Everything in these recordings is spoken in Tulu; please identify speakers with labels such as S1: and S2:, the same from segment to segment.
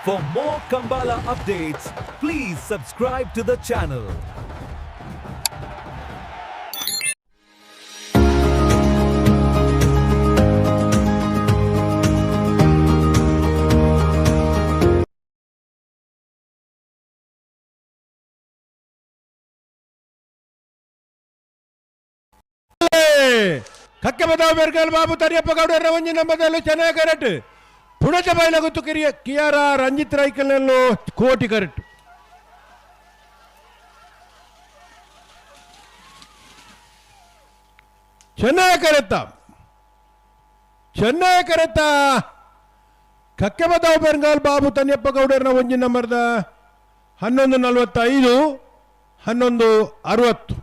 S1: For more Kambala updates, please subscribe to the channel.
S2: Kakkebadavu Bergal Babu Tariyappa ಗೌಡರ ಒಂಜಿ ನಂಬದಲ್ಲೂ ಚೆನ್ನಾಗಿ ಕರೆಕ್ಟ್. ಪುಣಚ ಬೈಲಗುತ್ತು ಕಿರಿಯ ಕಿಯಾರ ರಂಜಿತ್ ರೈಕಲ್ನಲ್ಲೂ ಕೋಟಿ ಕರೆಕ್ಟ್. ಚೆನ್ನಾಗಿ ಕರೆತ್ತ, ಚೆನ್ನಾಗಿ ಕರೆತ್ತ. ಕಕ್ಕೆಬದಾವು ಬೆರ್ಗಾಲ್ ಬಾಬು ತನಿಯಪ್ಪ ಗೌಡರನ ಒಂಜಿ ನಂಬರ್ದ 11:45, 11:60.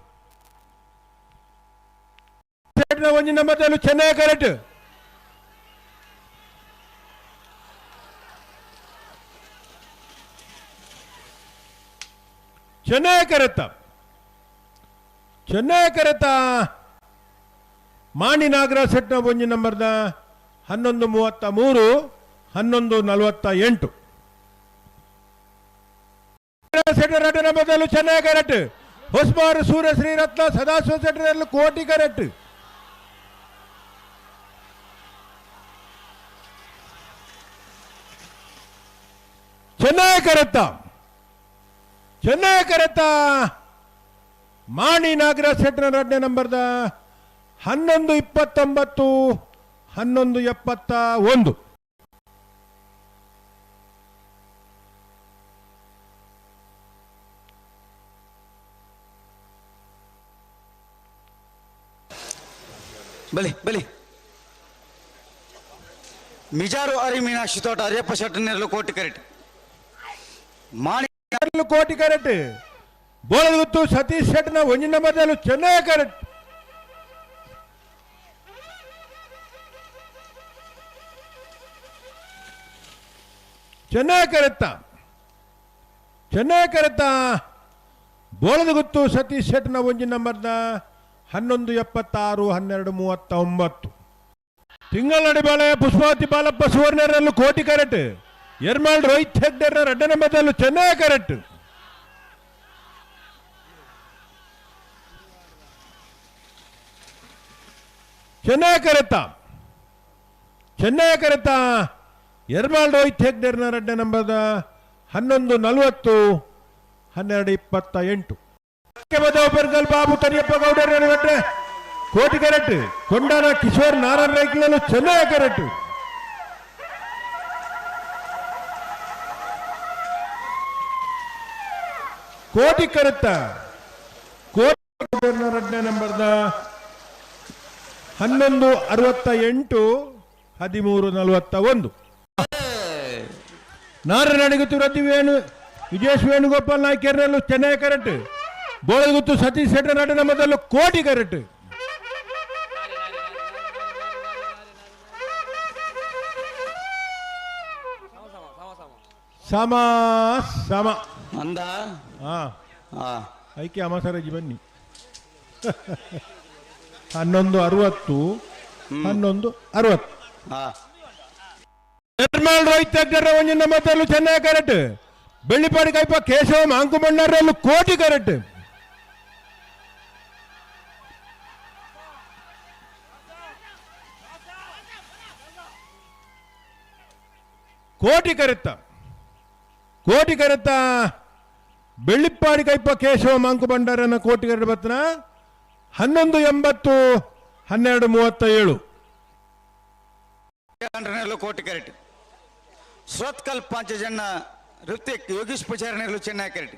S2: ಒಂಜಿ ನಂಬರ್ದಲ್ಲೂ ಚೆನ್ನಾಗಿ ಕರೆಕ್ಟ್. ಚೆನ್ನಾಗಿ ಕರೆತ್ತ, ಚೆನ್ನಾಗಿ ಕರೆತ್ತ. ಮಾಣಿ ನಾಗರಾಜ್ ಸೆಟ್ನ ಒಂಜಿ ನಂಬರ್ದ 11:33, 11:48. ಸೆಟ್ ರಡ್ಡ ನಂಬರ್ದಲ್ಲೂ ಚೆನ್ನಾಗಿ ಕರೆಕ್ಟ್. ಹೊಸ್ಮಾರು ಸೂರ್ಯ ಶ್ರೀರತ್ನ ಸದಾಶಿವ ಸೆಟ್ಟರಲ್ಲೂ ಕೋಟಿ ಕರೆಕ್ಟ್. ಚೆನ್ನಾಗಿ ಕರೆತ್ತ, ಚೆನ್ನಾಗಿ ಕರೆತ್ತ. ಮಾಣಿ ನಾಗರಾಜ್ ಸೆಟ್ನ ರಡ್ಡನೇ ನಂಬರ್ದ 11:29, 11:71.
S3: ಬಲಿ ಬಲಿ. ಮಿಜಾರು ಅರಿ ಮೀನಾಕ್ಷಿ ತೋಟ ಅರಿಯಪ್ಪ ಶೆಟ್ಟನೆರಲು ಕೋಟಿ ಕರೆಟ್. ಮಾಣಿ
S2: ಕೋಟಿ ಕರೆಕ್ಟ್. ಬೋಳಗುತ್ತು ಸತೀಶ್ ಶೆಟ್ನ ಒಂಜಿ ನಂಬರ್ದಲ್ಲೂ ಚೆನ್ನಾಗಿ ಕರೆಕ್ಟ್. ಚೆನ್ನಾಗಿ ಕರೆತ್ತ, ಚೆನ್ನಾಗಿ ಕರೆತ್ತ. ಬೋಳದಗುತ್ತು ಸತೀಶ್ ಶೆಟ್ನ ಒಂಜಿ ನಂಬರ್ದ 11:76, 12:39. ತಿಂಗಳನಡಿ ಬಾಲಯ್ಯ ಪುಷ್ಪಾವತಿ ಬಾಲಪ್ಪ ಸುವರ್ಣರಲ್ಲೂ ಕೋಟಿ ಕರೆಕ್ಟ್. ಎರ್ಮಾಳ್ ರೋಹಿತ್ ಹೆಗ್ಡೆರ ರಡ್ಡ ನಂಬರ್ದಲ್ಲೂ ಚೆನ್ನಾಗಿ ಕರೆಕ್ಟ್. ಚೆನ್ನಾಗಿ ಕರೆತ್ತ, ಚೆನ್ನಾಗಿ ಕರೆತ್ತ. ಎರ್ಮಾಳ್ ರೋಹಿತ್ ಹೆಗ್ಡೆರ್ನ ರಡ್ಡ ನಂಬರ್ದ 11:40, 12:28. ಬೆರ್ಗಲ್ ಬಾಬು ತನಿಯಪ್ಪ ಗೌಡರ ರಡ್ಡೆ ಕೋಟಿ ಕರೆಕ್ಟ್. ಕೊಂಡಾನ ಕಿಶೋರ್ ನಾರಾಯಣ ರೈಕ್ಲಲ್ಲೂ ಚೆನ್ನಾಗಿ ಕರೆಕ್ಟ್. ಕೋಟಿ ಕರೆತ್ತ. ಕೋಟಿ ರಡ್ಡನೇ ನಂಬರ್ದ 11:68, 13:41. ನಾರನಡಿಗುತ್ತು ರದ್ದಿ ವೇಣು ವಿಜೇಶ್ ವೇಣುಗೋಪಾಲ್ ನಾಯ್ಕರ್ನಲ್ಲೂ ಚೆನ್ನಾಗಿ ಕರೆಕ್ಟ್. ಬೋಳಗುತ್ತು ಸತೀಶ್ ಶೆಟ್ಟರ್ ನಟ ಮೊದಲು ಕೋಟಿ ಕರೆಕ್ಟ್. ಸಮ ಸಮ
S3: ಅಂದ.
S2: ಹಾ.
S3: ಹಾ.
S2: ಐಕೆ ಅಮಸರಜಿ ಬನ್ನಿ. 11:60, 11:60.
S3: ಹಾ.
S2: ನಿರ್ಮಲ್ ರೋಹಿತ್ ಹೆಗ್ಡೆರ ಒಂಜಿ ನಂಬರ್ದಲ್ಲೂ ಚೆನ್ನಾಗಿ ಕರೆಕ್ಟ್. ಬೆಳ್ಳಿಪಾಡಿ ಕೈಪ ಕೇಶವ ಮಾಂಕು ಬಂಡಾರಲ್ಲೂ ಕೋಟಿ ಕರೆಕ್ಟ್. ಕೋಟಿ ಕರೆತ್ತ, ಕೋಟಿ ಕರೆತ್ತ. ಬೆಳ್ಳಿಪ್ಪಾಡಿ ಕೈಪ ಕೇಶವ ಮಾಂಕು ಬಂಡಾರನ ಕೋಟಿ ಕರೆಕ್ಟ್ ಬತ್ತನ 11:80, 12:37.
S3: ನೆರಳು ಕೋಟಿ ಕರೆಟ್. ಸುರತ್ಕಲ್ ಪಾಂಚಜನ್ನ ಋತಿಕ್ ಯೋಗೀಶ್ ಪೂಜಾರಿ ನೆರಳು ಚೆನ್ನಾಗಿ ಕರೆಟ್.